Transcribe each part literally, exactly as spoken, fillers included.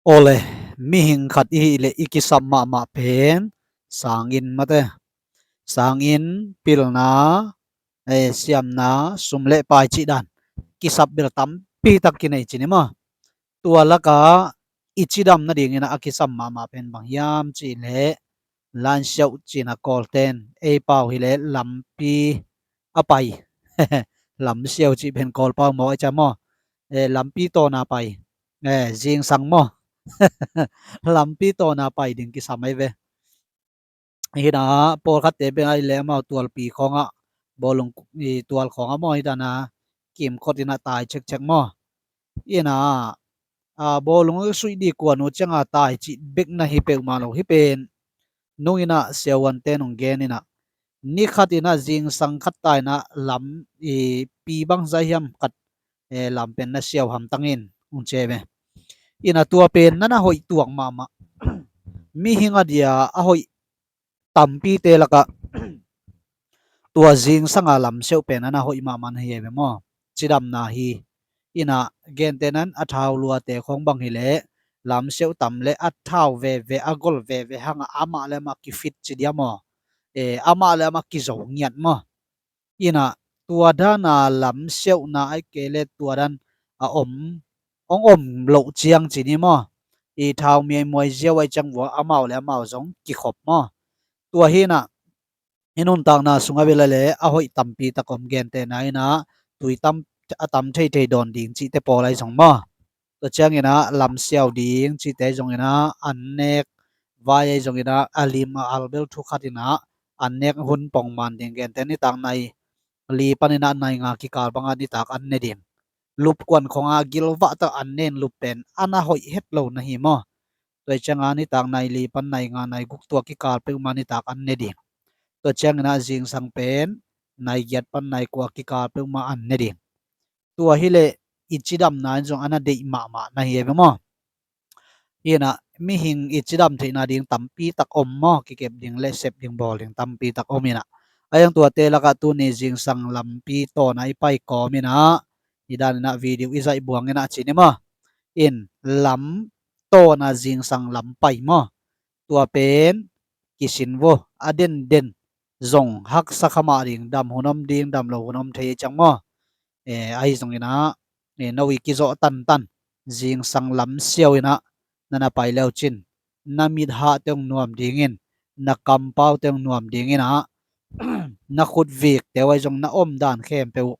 Awle, mihing khat i hih leh i kisap mahmah pen sanginn mate, sanginn, pilna, eh, siamna, sum le pai cih dan kisap bel tampi tak kinei ci ni maw. Tua lakah i cidam nadingin a kisam mahmah pen bang hiam cih leh Lan Siau cih a Kawlten, ei pau hi leh lampi a pai. Lam Siau cih pen Kawl pau maw, a cia maw. Eh, lampi tawn a pai. Eh, zingsang maw. Lampi tawn a pai ding kisam ahi ve. Hi na, pawlkhatte pen a hi leh amau tualpi khawngah, bawlung, i tual khawngah maw, hi ta na, kimkhot in a tai cekcek maw. Hi na, a, bawlung a suih dih kuan uh ciang a tai cih bek na hi peuhmah lo hi pen. Nung in a siavuanten hong gen in a, ni khat in a zingsang khat tai in a lam, i, pi bang zah hiam khat, eh, lam pen na siau hamtang in, hong ci ve. Hi na, tua pen na na hoih tuak mahmah. Mihing a dia a hoih tampite lakah tua zingsang a lam siau pen a na hoih mahmah na hi ve maw. Cidamna hi. Hi na, gentehna in a thau luate khawng bang hi leh lam siau tam leh a thau veve, a gol veve hang a, amah le amah kifit ci dia maw. Eh, amah le amah kizo ngiat maw. Hi na, tua dan a lam siauhna ahih kei leh tua dan a om, hong om loh ciang ci ni maw. I thau miaimuai ziau ahih ciang vua amau le amau zong kikhop maw. Tua hi na, i nuntakna sungah bel a leh a hoih tampi tak om, gentehna in a, tui tam, a tam theithei dawn ding cihte pawl ahi zong maw. Tua ciang in a, lam siau ding cihte ahi zong in a, an nek vai ahi zong in a, a lim a al bel thu khat in a, an nek hun pongman ding, gentehna nitak nai li pan in a nai nga kikal bang a nitak an ne ding. Lup kuan khawng a gilvah tak an ne in lup pen a na hoih het lo na hi maw. Tua ciang a nitak nai li pan nai nga nai guk tua kikal peuhmah nitak an ne ding. Tua ciang in a zingsang pen nai giat pan nai kua kikal peuhmah an ne ding. Tua hi leh i cidamna in zong a na deih mahmah na hi ve maw. Hi na, mihing i cidam theihna ding tampi tak om maw, kikep ding le sep ding bawl ding tampi tak om hi na. A hi zong tuate lakah tuni zingsang lampi tawn a i pai kawm hi na, hi dan in a video i zaih buang hi na ci ni maw. In lam tawn a zingsang lam pai maw. Tua pen kisin vo, a denden zong haksa kha mah ding, dam hun om ding, dam lo hun om thei ciang maw. Eh, ahi zong in a, eh, no i kizawh tantan, zingsang lam siau in a, na na pai leu cin, na mit hahte hong nuam ding in, na kampau te hong nuam ding in a, na khut vikte uh ahi zong na om dan khempeuh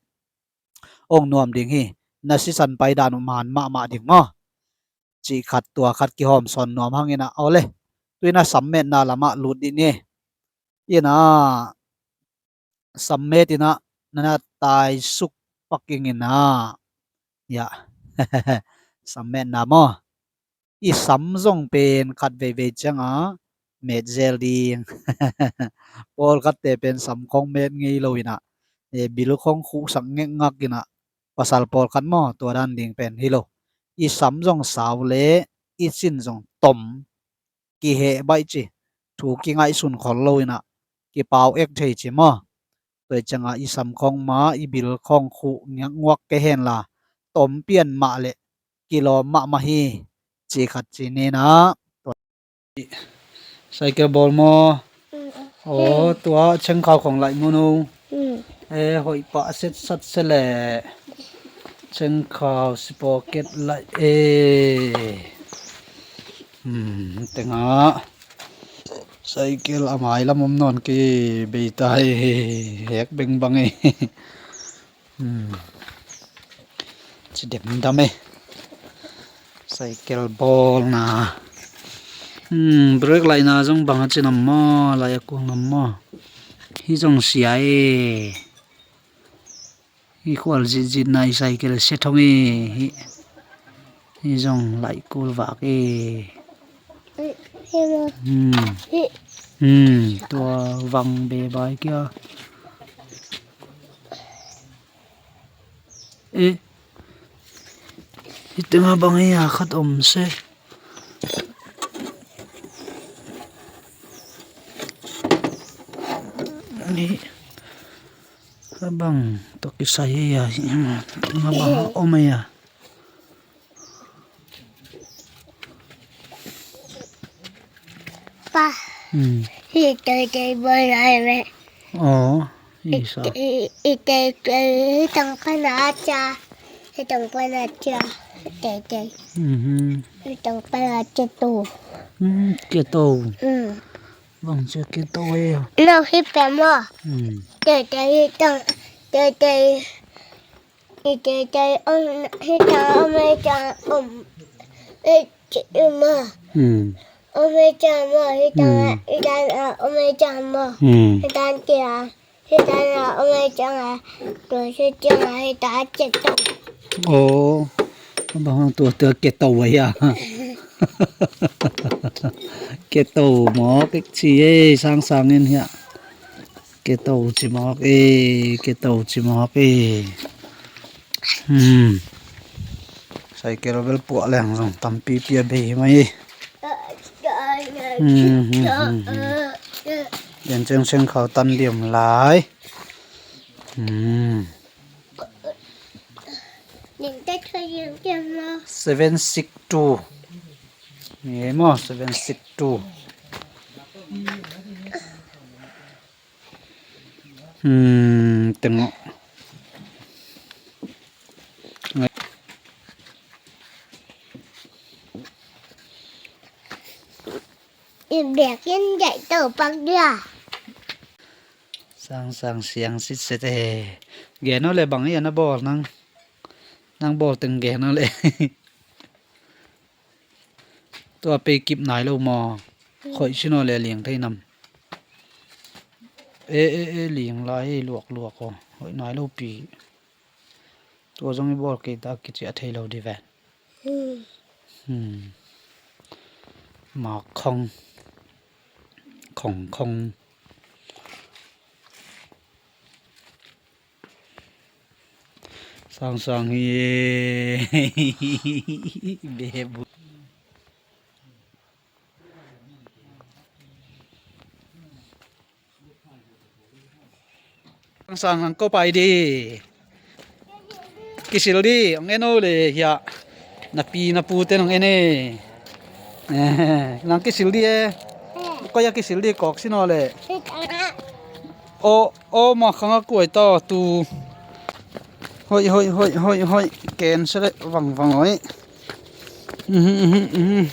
hong nuam ding hi, na sisan pai dan uh man mahmah ding maw. Cih khat tua khat kihawm sawn nuam hang in a, awle. Tu in a sammetna lamah lut dih ni. Hi na, sammet in a, na na tai suk pak ing in a. Ya. Sammetna maw. I sam zong pen khat veivei ciang a met zel ding. Pawlkhatte pen sam khawng met ngei lo in a, eh, bil khawng khuhsak ngekngak in a, pasal pawlkhat maw, tua dan ding pen hi lo. I sam zong sau le i sin zong tom, kiheh baih ci, thu kingaihsun khol lo in a, kipau ek thei ci maw. Tua ciang a i sam khawng mah, i bil khawng khuh ngeknguak kei hen la, tom pian mah le kilawm mahmah hi, ci khat ci ni na. Cycle bawl maw? Aw, tua chengkhau khawng laih maw no. E, hoih pah setsat se leh. Chengkhau sipaw ket laih e. Hmm, tengah. Cycle a mai lam om nawn kei, bei ta e, hek bengbang e. Hmm. Ci demdam e. Cycle bawlna. Hmm, brake laihna zong bang a ci nam maw, laih a kul nam maw. Hih zong sia e. Hih khual zitzitna i cycle se thong e. Hih, hih zong laih kul vak e. Hmm. Hmm, tua vang be bai kia. E, hih tengah bang e a khat om se. Ni, a bang tawh kisai e a, hih tengah bang a om e a. Pa. Hmm. Hi Teitei bawl lai ve. Aw, i sa. I, i Teitei, hi tang pana cia. Hi tang pana cia. Teitei. Mhm. Hi tang pana cia tu. Hmm, cia tu. Hmm. Bang cia cia tu e. No, hi pe mo. Hmm. Teitei, hi tang, Teitei. Hi Teitei om, hi tang om, hi tang om, hi tang om. Hmm. Om hi tang mo, hi tang, hmm, hi tang, ah, om hi tang mo. Hmm. Hi tang cia, hi tang, ah, om hi tang, ah, tua hi tang, ah, hi tang cia tu. Oh, bang hang tua, tua cia tu a hia? Cia tu mawk ik ci e, Sang Sang in hia. Cia tu ci mawk e, cia tu ci mawk e. Hmm. Cycle bel puah leng zong tampi pia bei mai. Hmm, hmm, hmm, hmm. Lian Ciang Ciang khau tan diam lai. Hmm. Seven six two. Ni maw, seven six two. Hmm, tengok. I biakinn daih to pak dia. Sang Sang siang sitset e. Gen aw le bang i a na bawl nang. Nang bawl teng gen aw le. Tua pei kip nai lo maw. Khoih sin aw le liang thei nam. E, e, e, liang lai e, luak, luak aw. Khoih nai lo pi. Tua zong i bawl kei ta kici a thei lo di ve. Hmm. Hmm. Mak khong. Khong khong. Sang Sang hi. Bebu. Sang Sang, nang ko pai di. Kisil di, ong en o le hia. Na pi na pu te nong en e. Eh, nang kisil di e. Ko ya kisil di kok sino le. O, o ma khang a kuai ta tu. Hoi, hoi, hoi, hoi, hoi. Ken se le vang vang oi. Mhm, mhm, mhm.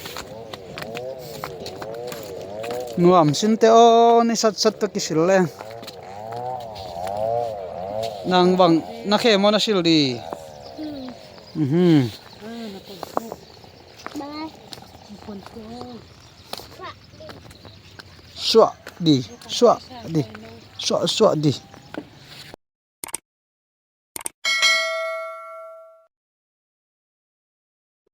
Nuam sinte aw, ni satsat tawh kisil le. Nang bang na khe maw na sil di? Mhm. Suah di, suah di, suah, suah di.